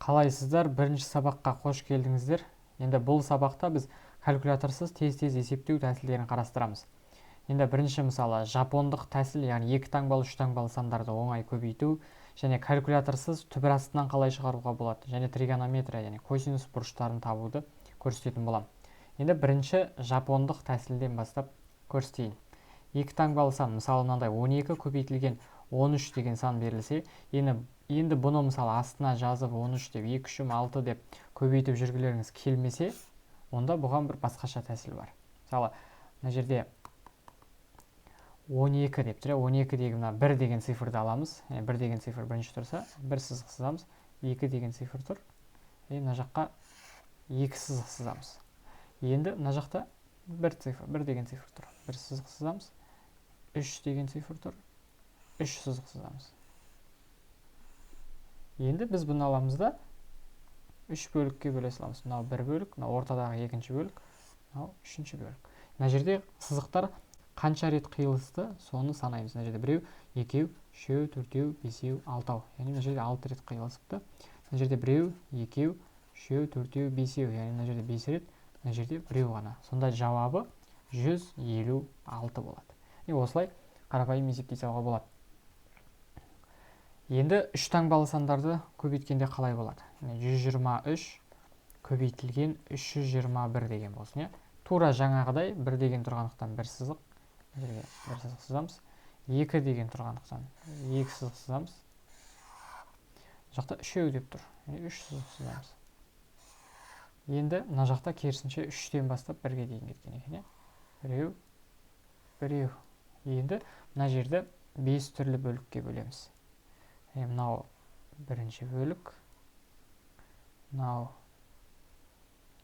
Қалайсыздар? Бірінші сабаққа қош келдіңіздер. Енді бұл сабақта біз калькуляторсыз тез-тез есептеу тәсілдерін қарастырамыз. Енді бірінші мысалы жапондық тәсіл, яғни екі таңбалы, үш таңбалы сандарды оңай көбейту және калькуляторсыз түбір астынан қалай шығаруға болады және тригонометрия, яғни косинус бұрыштарын табуды көрсететін боламын. Енді бірінші жапондық тәсілден бастап көрсетейін. Екі таңбалы сан, мысалы мынандай 12 көбейтілген 13 деген сан берілсе, енді бұны мысалы астына жазып 13 деп 2 3 6 деп көбейтіп жүргілеріңіз келмесе, онда бұған бір басқаша тәсіл бар. Мысалы, мына жерде 12 деп тұр, 12-дегі мына 1 деген цифрды аламыз. Яғни 1 деген цифр бірінші тұрса, бір сызық сызамыз, 2 деген цифр тұр. И мына жаққа 2 сызық сызамыз. Енді мына жақта бір цифр, 1 деген цифр тұр. Бір сызық сызамыз, 3 деген цифр тұр, 3 сызық сызамыз. Енді біз бұны аламыз да үш бөлікке бөле саламыз. Мынау бір бөлік, мынау ортадағы екінші бөлік, мынау үшінші бөлік. Мына жерде сызықтар қанша рет қиылысты, соны санаймыз. Мына жерде біреу, екеу, үшеу, төртеу, бесеу, алтау. Яғни мына жерде 6 рет қиылысыпты. Мына жерде біреу, екеу, үшеу, төртеу, бесеу. Яғни мына жерде 5 рет, мына жерде біреу ғана. Сонда жауабы 156 болады. И осылай қарапайым есептей салуға болады. Енді үш таңбалы сандарды көбейткенде қалай болады? 123 көбейтілген 321 деген болсын, иә? Тура жаңағыдай 1 деген тұрғандықтан бір сызық, мына жерге бір сызық сызамыз. 2 деген тұрғандықтан 2 сызық сызамыз. Мына жақта үшеу деп тұр, яғни 3 сызық сызамыз. Енді мына жақта керісінше 3-тен бастап 1-ге дейін кеткен екен, иә? Біреу, біреу. Енді мына жерді 5 түрлі бөлікке бөлеміз. Мынау бірінші бөлік, мынау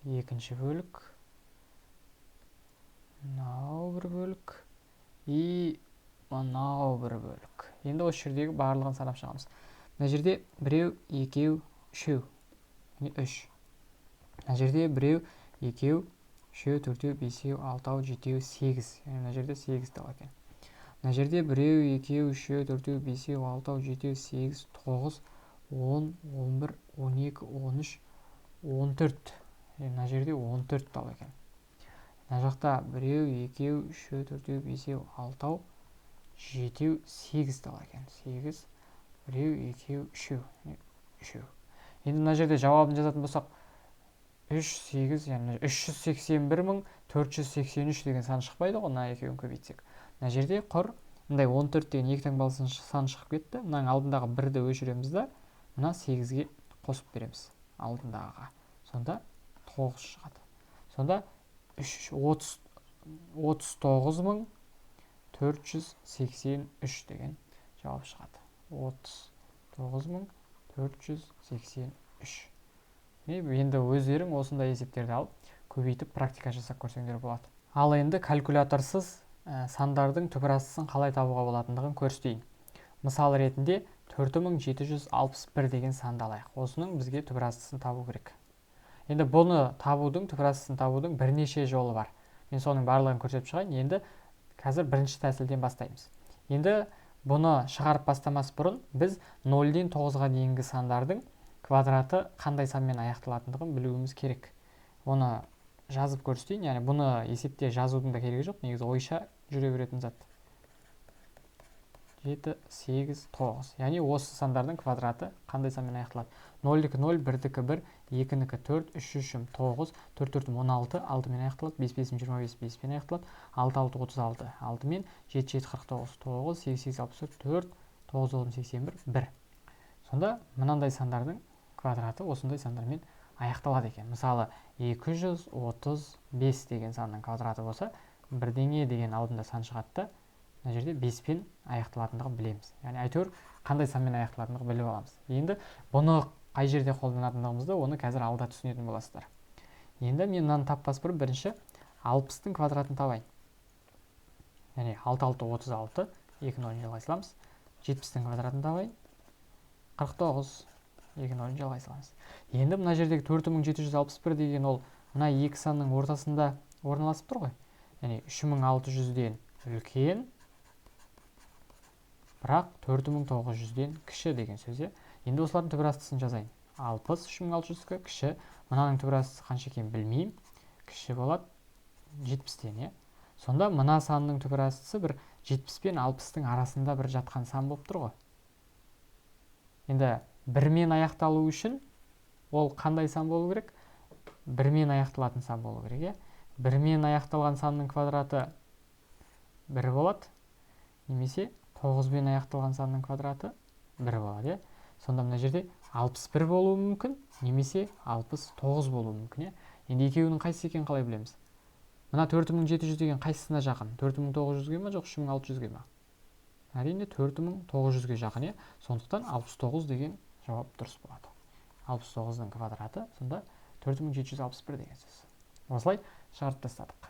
екінші бөлік, мынау бір бөлік и мынау бір бөлік. Енді осы жердегі барлығын санап шығамыз. Мына жерде біреу, екеу, үшеу, яғни үш. Мына жерде біреу, екеу, үшеу, төртеу, бесеу, алтау, жетеу, сегіз. Яғни мына жерде 8 тал екен. Мына жерде біреу, екеу, үшеу, төртеу, бесеу, алтау, жетеу, сегіз, тоғыз, 10, 11, 12, 13, 14. Мына жерде 14 тал екен. Мына жақта біреу, екеу, үшеу, төртеу, бесеу, алтау, жетеу, 8 тал екен. 8, біреу, екеу, үшеу, үшеу. Енді мына жерде жауабын жазатын болсақ, 3, 8, яғни 381 483 деген сан шықпайды ғой, мына екеуін көбейтсек. Мына жерде құр мындай 14 деген екі таңбалы сан шығып кетті. Мынаның алдындағы бірді өшіреміз да, мына 8-ге қосып береміз алдындағыға. Сонда 9 шығады. Сонда 39 483 деген жауап шығады. 39 483. Енді өздерің осындай есептерді алып, көбейтіп практика жасап көрсеңдер болады. Ал енді калькуляторсыз сандардың түбір астысын қалай табуға болатындығын көрсетейін. Мысал ретінде 4761 деген санды алайық. Осының бізге түбір астысын табу керек. Енді бұны табудың, түбір астысын табудың бірнеше жолы бар. Мен соның барлығын көрсетіп шығайын. Енді қазір бірінші тәсілден бастаймыз. Енді бұны шығарып бастамас бұрын біз 0-ден 9-ға дейінгі сандардың квадраты қандай санмен аяқталатындығын білуіміз керек. Оны жазып көрсетейін. Яғни бұны есепте жазудың да керегі жоқ, негізі ойша жүре беретін зат. 7, 8, 9. Яғни осы сандардың квадраты қандай санмен аяқталады? 0-дікі 0, 1-дікі 1, 2-нікі 4, 3 3 9, 4 4 16, 6-мен аяқталады, 5 5 25, 5-пен аяқталады, 6 6 36, 6-мен, 7 7 49, 9, 8 8 64, 4, 9 9 81, 1. Сонда мынандай сандардың квадраты осындай сандармен аяқталады екен. Мысалы, 235 деген санның квадраты болса, бірдеңе деген алдында сан шығады да, мына жерде 5-пен аяқталатындығын білеміз. Яғни әйтеуір қандай санмен аяқталатындығын біліп аламыз. Енді бұны қай жерде қолданатындығымызды, оны қазір алда түсінетін боласыздар. Енді мен мынаны таппас бұрын бірінші 60-тың квадратын табайын. Яғни 6 6 36, 2 нөлін жалғай саламыз. 70-тің квадратын табайын. 49, 2 нөлін жалғай саламыз. Енді мына жердегі 4761 деген ол мына екі санның ортасында орналасып тұр ғой. Яғни 3600-ден үлкен, бірақ 4900-ден кіші деген сөз, иә. Енді осылардың түбір астысын жазайын. 60 3600-кі кіші. Мынаның түбір астысы қанша екенін білмеймін. Кіші болады 70-тен, иә. Сонда мына санның түбір астысы бір 70 пен 60-тың арасында бір жатқан сан болып тұр ғой. Енді бірмен аяқталу үшін ол қандай сан болу керек? Бірмен аяқталатын сан болу керек, иә. Бірмен аяқталған санның квадраты 1 болады, немесе 9-бен аяқталған санның квадраты 1 болады, иә. Сонда мына жерде 61 болуы мүмкін, немесе 69 болуы мүмкін, иә. Енді екеуінің қайсысы екенін қалай білеміз? Мына 4700 деген қайсысына жақын? 4900-ге ма, жоқ 3600-ге ма? Әрине 4900-ге жақын, иә. Сондықтан 69 деген жауап дұрыс болады. 69-ның квадраты сонда 4761 деген сөз. Осылай шығарып тастадық.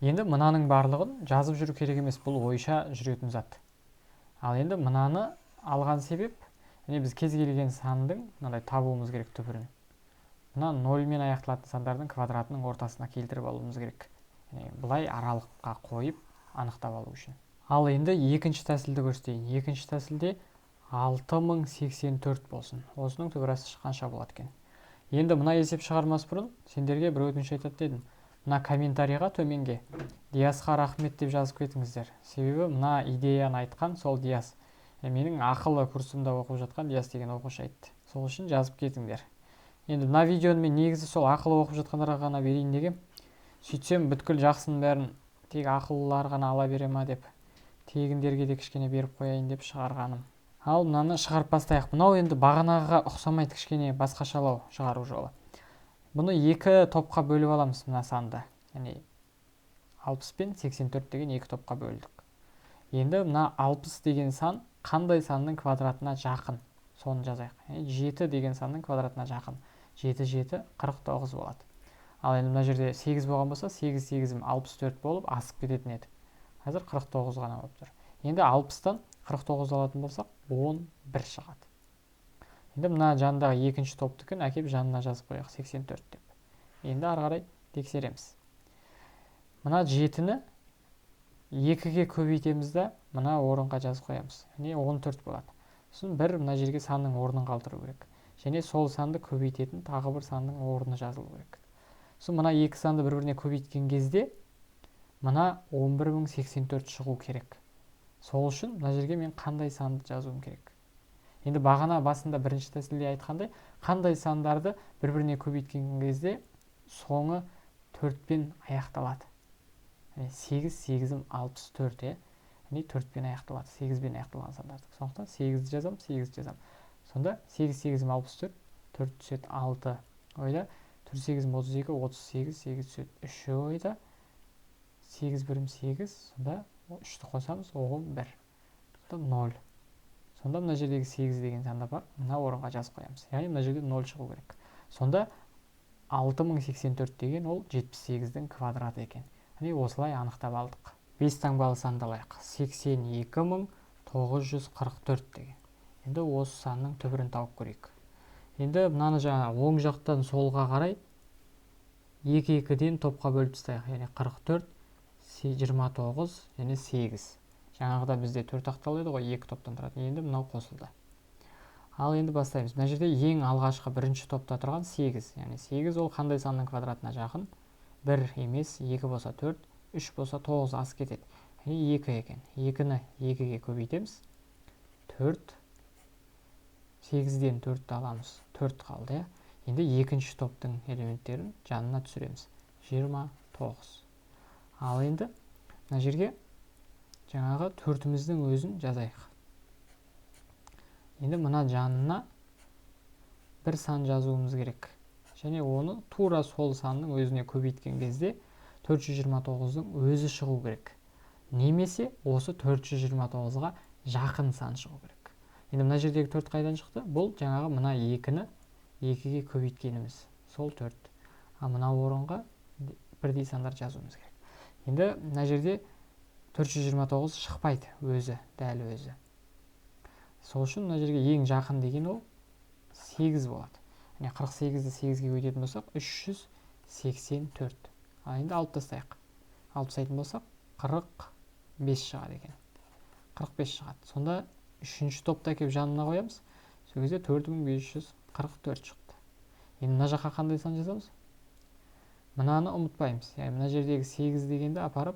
Енді мынаның барлығын жазып жүру керек емес, бұл ойша жүретін зат. Ал енді мынаны алған себеп, яғни біз кез келген сандың мынандай табуымыз керек түбірін. Мына 0-мен аяқталатын сандардың квадратының ортасына келтіріп алуымыз керек. Яғни былай аралыққа қойып анықтап алу үшін. Ал енді екінші тәсілді көрсетейін. Екінші тәсілде 6084 болсын. Осының түбір асты қанша болады екен? Енді мына есеп шығармас бұрын сендерге бір өтініш айтады дедім. Мына комментарийға төменге Диасқа рахмет деп жазып кетіңіздер. Себебі мына идеяны айтқан сол Диас. Менің ақылы курсымда оқып жатқан Диас деген оқушы айтты. Сол үшін жазып кетіңдер. Енді мына видеоны мен негізі сол ақылы оқып жатқандарға ғана берейін дегем. Сөйтсем бүткіл жақсының бәрін тек ақылылар ғана ала бере ма деп, тегіндерге де кішкене беріп қояйын деп шығарғаным. Ал мынаны шығарып бастайық. Мынау енді бағанағыға ұқсамайды, кішкене басқашалау шығару жолы. Бұны екі топқа бөліп аламыз мына санды. Яғни 60 пен 84 деген екі топқа бөлдік. Енді мына 60 деген сан қандай санның квадратына жақын? Соны жазайық. Яғни 7 деген санның квадратына жақын. 7, 7, 49 болады. Ал енді мына жерде 8 болған болса, 8, 8, 64 болып асып кететін еді. Қазір 49 ғана болып тұр. Енді 60-тан 49 алатын болсақ, 11 шығады. Енді мына жанындағы екінші топтікін әкеп жанына жазып қояйық, 84 деп. Енді ары қарай тексереміз. Мына 7-ні 2-ге көбейтеміз да, мына орынға жазып қоямыз. Яғни 14 болады. Сосын бір мына жерге санның орнын қалдыру керек. Және сол санды көбейтетін тағы бір санның орны жазылу керек. Сосын мына екі санды бір-біріне көбейткен кезде мына 11084 шығу керек. Сол үшін мына жерге мен қандай санды жазуым керек? Енді бағана басында бірінші тәсілде айтқандай, қандай сандарды бір-біріне көбейткен кезде соңы 4-пен аяқталады. Яғни 8, 8, 64, иә. Яғни 4-пен аяқталады, 8-бен аяқталған сандарды. Сондықтан 8-ді жазам, 8-ді жазам. Сонда 8, 8, 64, 4 түседі 6 ойда, 4, 8, 32, 38, 8 түседі 3 ойда, 8, 1, 8, сонда 3-ті қосамыз, 11. Сонда 0. Сонда мына жердегі 8 деген санды бар, мына орынға жазып қоямыз. Яғни мына жерде 0 шығу керек. Сонда 6084 деген ол 78-дің квадраты екен. Яғни осылай анықтап алдық. 5 таңбалы санды алайық. 82944 деген. Енді осы санның түбірін тауып көрейік. Енді мынаны жаңа оң жақтан солға қарай 2-2-ден топқа бөліп тастайық. Яғни 44, 29 және 8. Жаңағыда бізде 4 ақтал еді ғой, 2 топтан тұратын. Енді мынау қосылды. Ал енді бастаймыз. Мына жерде ең алғашқы бірінші топта тұрған 8. Яғни 8 ол қандай санның квадратына жақын? 1 емес, 2 болса 4, 3 болса 9 асып кетеді. Яғни 2 екен. 2-ні 2-ге көбейтеміз. 4, 8-ден 4-ті аламыз. 4 қалды, иә. Енді екінші топтың элементтерін жанына түсіреміз. 29. Ал енді мына жерге жаңағы төртіміздің өзін жазайық. Енді мына жанына бір сан жазуымыз керек. Және оны тура сол санның өзіне көбейткен кезде 429-дың өзі шығу керек. Немесе осы 429-ға жақын сан шығу керек. Енді мына жердегі 4 қайдан шықты? Бұл жаңағы мына 2-ні 2-ге көбейткеніміз. Сол 4. А мына орынға бірдей сандар жазуымыз керек. Енді мына жерде 429 шықпайды өзі, дәл өзі. Сол үшін мына жерге ең жақын деген ол 8 болады. Яғни 48-ді 8-ге көбейтетін болсақ, 384. Ал енді алып тастайық. Алып тастайтын болсақ, 45 шығады екен. 45 шығады. Сонда үшінші топты әкеліп жанына қоямыз. Сол кезде 4544 шықты. Енді мына жаққа қандай сан жазамыз? Мынаны ұмытпаймыз. Яғни мына жердегі 8 дегенді апарып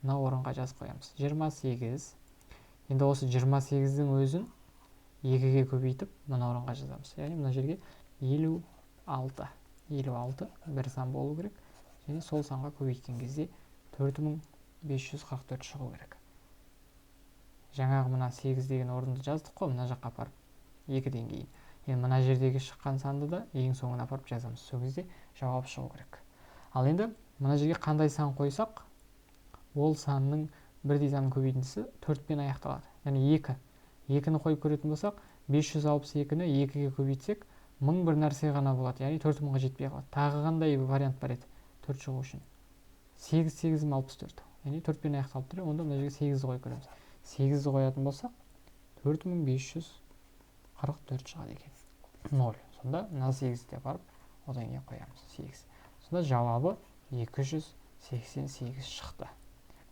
мына орынға жазып қоямыз. 28. Енді осы 28-дің өзін 2-ге көбейтіп мына орынға жазамыз. Яғни мына жерге 56. 56 бір сан болу керек. Және сол санға көбейткен кезде 4544 шығу керек. Жаңағы мына 8 деген орынды жаздық қой, мына жаққа апарып 2-ден кейін. Енді мына жердегі шыққан санды да ең соңына апарып жазамыз. Сол кезде жауап шығу керек. Ал енді мына жерге қандай сан қойсақ, ол санның бірдей санның көбейтіндісі 4-пен аяқталады. Яғни 2. 2-ні қойып көретін болсақ, 562-ні 2-ге көбейтсек, 1000 бір нәрсе ғана болады. Яғни 4000-ға жетпей қалады. Тағы қандай вариант бар еді 4 шығу үшін? 8, 8, 64. Яғни 4-пен аяқталып тұр. Онда мына жерге 8-ді қойып көреміз. 8-ді қоятын болсақ, 4544 шығады екен. 0. Сонда мына 8-ді апарып, одан кейін қоямыз. 8. Сонда жауабы 288 шықты.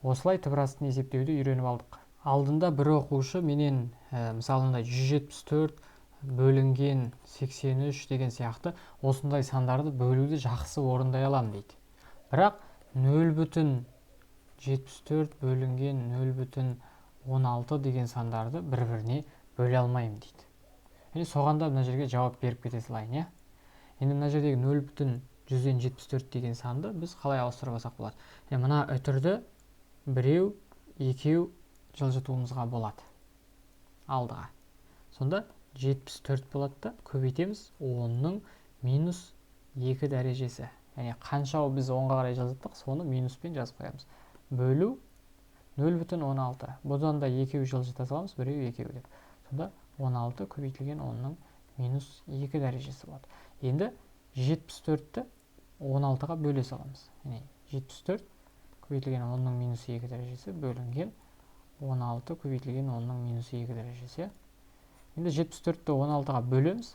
Осылай түбір астын есептеуді үйреніп алдық. Алдында бір оқушы менен мысалында 174 бөлінген 83 деген сияқты осындай сандарды бөлуді жақсы орындай аламын дейді. Бірақ 0,74 бөлінген 0,16 деген сандарды бір-біріне бөле алмаймын дейді. Яғни соған да мына жерге жауап беріп кете салайын, иә? Енді мына жердегі 0,74 деген санды біз қалай ауыстырып алсақ болады? Яғни мына үтірді біреу, екеу жылжытуымызға болады алдыға. Сонда 74 болады да, көбейтеміз 10-ның минус 2 дәрежесі. Яғни қанша біз оңға қарай жылжыттық, соны минуспен жазып қоямыз. Бөлу 0,16. Бұдан да екеу жылжыта саламыз, біреу, екеу деп. Сонда 16 көбейтілген 10-ның минус 2 дәрежесі болады. Енді 74-ті 16-ға бөле саламыз. Яғни 74 көбейтілген 10-ның минус 2 дәрежесі бөлінген 16 көбейтілген 10-ның минус 2 дәрежесі. Енді 74-ті 16-ға бөлеміз.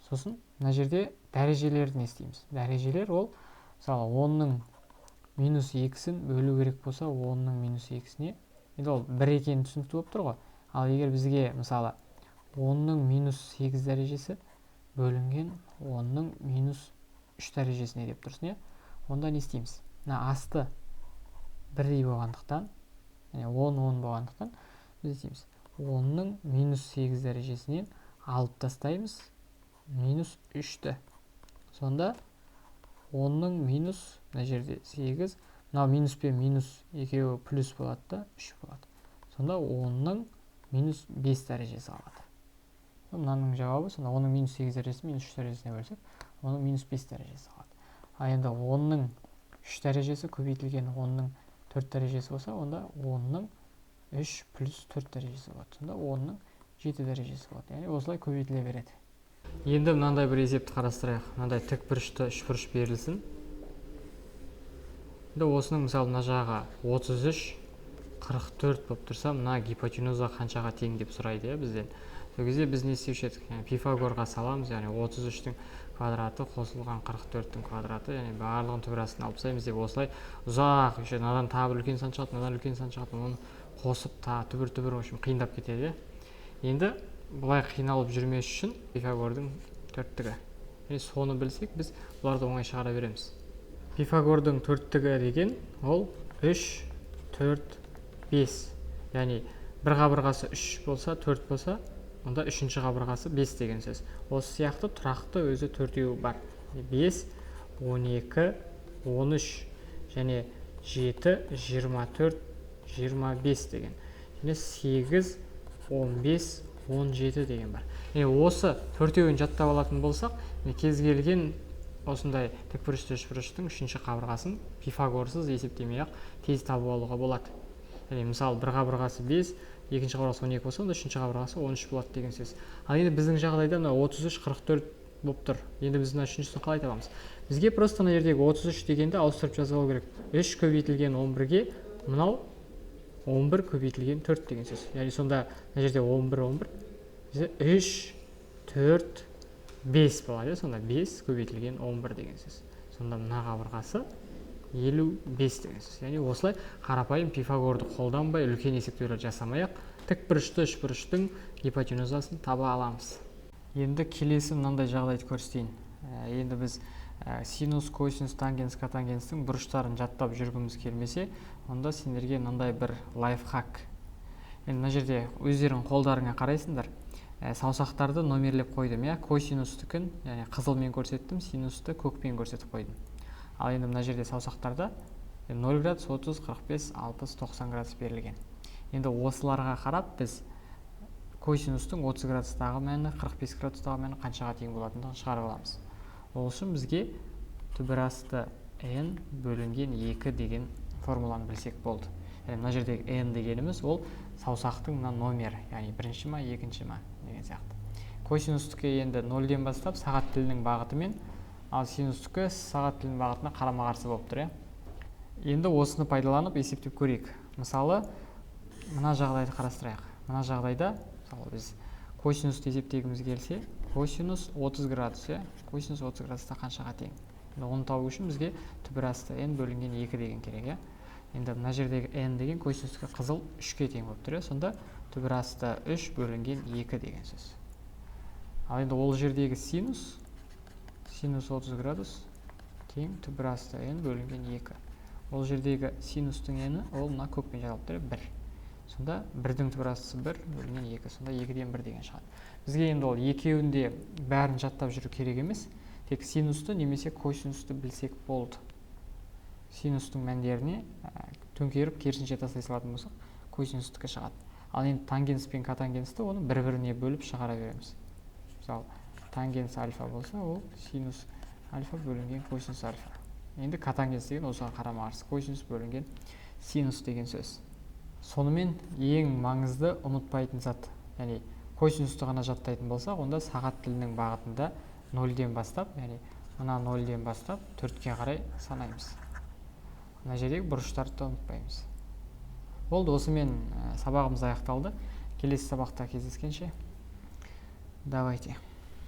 Сосын мына жерде дәрежелерді не істейміз? Дәрежелер ол, мысалы, 10-ның минус 2-сін бөлу керек болса, 10-ның минус 2-сіне, енді ол 1 екені түсінікті болып тұр ғой. Ал егер бізге, мысалы, 10-ның минус 8 дәрежесі бөлінген 10-ның минус 3 дәрежесіне деп тұрсын, иә? Онда не істейміз? Мына асты бірдей болғандықтан, яғни 10 10 болғандықтан, біз не істейміз? 10-ның минус 8 дәрежесінен алып тастаймыз минус 3-ті. Сонда 10-ның минус, мына жерде 8, мынау минус пен минус екеуі плюс болады да, 3 болады. Сонда 10-ның минус 5 дәрежесі алады. Мынаның жауабы сонда 10-ның минус 8 дәрежесі минус 3 дәрежесіне бөлсек, 10-ның минус 5 дәрежесі қалады. Ал енді 10-ның 3 дәрежесі көбейтілген 10-ның 4 дәрежесі болса, онда 10-ның 3 плюс 4 дәрежесі болады. Сонда 10-ның 7 дәрежесі болады. Яғни осылай көбейтіле береді. Енді мынандай бір есепті қарастырайық. Мынандай тік бұрышты үш бұрыш берілсін. Енді осының мысалы мына жағы 33, 44 болып тұрса, мына гипотенуза қаншаға тең деп сұрайды, иә, бізден. Сол кезде біз не істеуші едік? Яғни Пифагорға саламыз, яғни 33-тің квадраты қосылған 44-тің квадраты, яғни барлығын түбір астына алып тастаймыз деп осылай ұзақ, еще мынадан тағы бір үлкен сан шығады, мынадан үлкен сан шығады, оны қосып та түбір-түбір, в общем, қиындап кетеді, иә. Енді былай қиналып жүрмес үшін Пифагордың төрттігі. Яғни соны білсек, біз бұларды оңай шығара береміз. Пифагордың төрттігі деген ол 3, 4, 5. Яғни бір қабырғасы 3 болса, 4 болса, онда үшінші қабырғасы 5 деген сөз. Осы сияқты тұрақты өзі төртеуі бар. 5, 12, 13 және 7, 24, 25 деген. Және 8, 15, 17 деген бар. Яғни осы төртеуін жаттап алатын болсақ, кез келген осындай тікбұрышты үшбұрыштың үшінші қабырғасын Пифагорсыз есептемей-ақ тез табып алуға болады. Яғни мысалы бір қабырғасы 5, екінші қабырғасы 12 болса, онда үшінші қабырғасы 13 болады деген сөз. Ал енді біздің жағдайда мына 33, 44 болып тұр. Енді біз мына үшіншісін қалай табамыз? Бізге просто мына жердегі 33 дегенді ауыстырып жазып алу керек. 3 көбейтілген 11-ге мынау 11 көбейтілген 4 деген сөз. Яғни сонда мына жерде 11, 11, бізде 3, 4, 5 болады, иә? Сонда 5 көбейтілген 11 деген сөз. Сонда мына қабырғасы 55 деген сөз. Яғни осылай қарапайым Пифагорды қолданбай, үлкен есептеулер жасамай-ақ тікбұрышты үшбұрыштың гипотенузасын таба аламыз. Енді келесі мынандай жағдайды көрсетейін. Енді біз синус, косинус, тангенс, котангенстің бұрыштарын жаттап жүргіміз келмесе, онда сендерге мынандай бір лайфхак. Енді мына жерде өздерің қолдарыңа қарайсыңдар. Саусақтарды номерлеп қойдым, иә. Косинустікін, яғни қызылмен көрсеттім, синусты көкпен көрсетіп қойдым. Ал енді мына жерде саусақтарда 0 градус, 30, 45, 60, 90 градус берілген. Енді осыларға қарап біз косинустың 30 градустағы мәні, 45 градустағы мәні қаншаға тең болатындығын шығарып аламыз. Ол үшін бізге түбір асты n бөлінген 2 деген формуланы білсек болды. Яғни мына жердегі n дегеніміз ол саусақтың мына номері, яғни бірінші ма, екінші ма деген сияқты. Косинустікі енді 0-ден бастап сағат тілінің бағытымен, ал синустікі сағат тілінің бағытына қарама-қарсы болып тұр, иә. Енді осыны пайдаланып есептеп көрейік. Мысалы, мына жағдайды қарастырайық. Мына жағдайда, мысалы, біз косинусты есептегіміз келсе, косинус 30 градус, иә, косинус 30 градуста қаншаға тең? Енді оны табу үшін бізге түбір асты n бөлінген 2 деген керек, иә. Енді мына жердегі n деген косинусқа қызыл 3-ке тең болып тұр, иә. Сонда түбір асты 3 бөлінген 2 деген сөз. Ал енді ол жердегі синус, синус 30 градус тең түбір асты n бөлінген 2. Ол жердегі синустың ені ол мына көкпен жазылып тұр, 1. Сонда 1-дің түбір астысы 1 бөлінген 2, сонда 2-ден 1 деген шығады. Бізге енді ол екеуін де бәрін жаттап жүру керек емес, тек синусты немесе косинусты білсек болды. Синустың мәндеріне төңкеріп керісінше тастай салатын болсақ, косинустікі шығады. Ал енді тангенс пен котангенсті оны бір-біріне бөліп шығара береміз. Мысалы, тангенс альфа болса, ол синус альфа бөлінген косинус альфа. Енді котангенс деген осыған қарама-қарсы, косинус бөлінген синус деген сөз. Сонымен ең маңызды ұмытпайтын зат, яғни косинусты ғана жаттайтын болсақ, онда сағат тілінің бағытында 0-ден бастап, яғни мына 0-ден бастап 4-ке қарай санаймыз. Мына жердегі бұрыштарды да ұмытпаймыз. Болды, осымен сабағымыз аяқталды. Келесі сабақта кездескенше, давайте.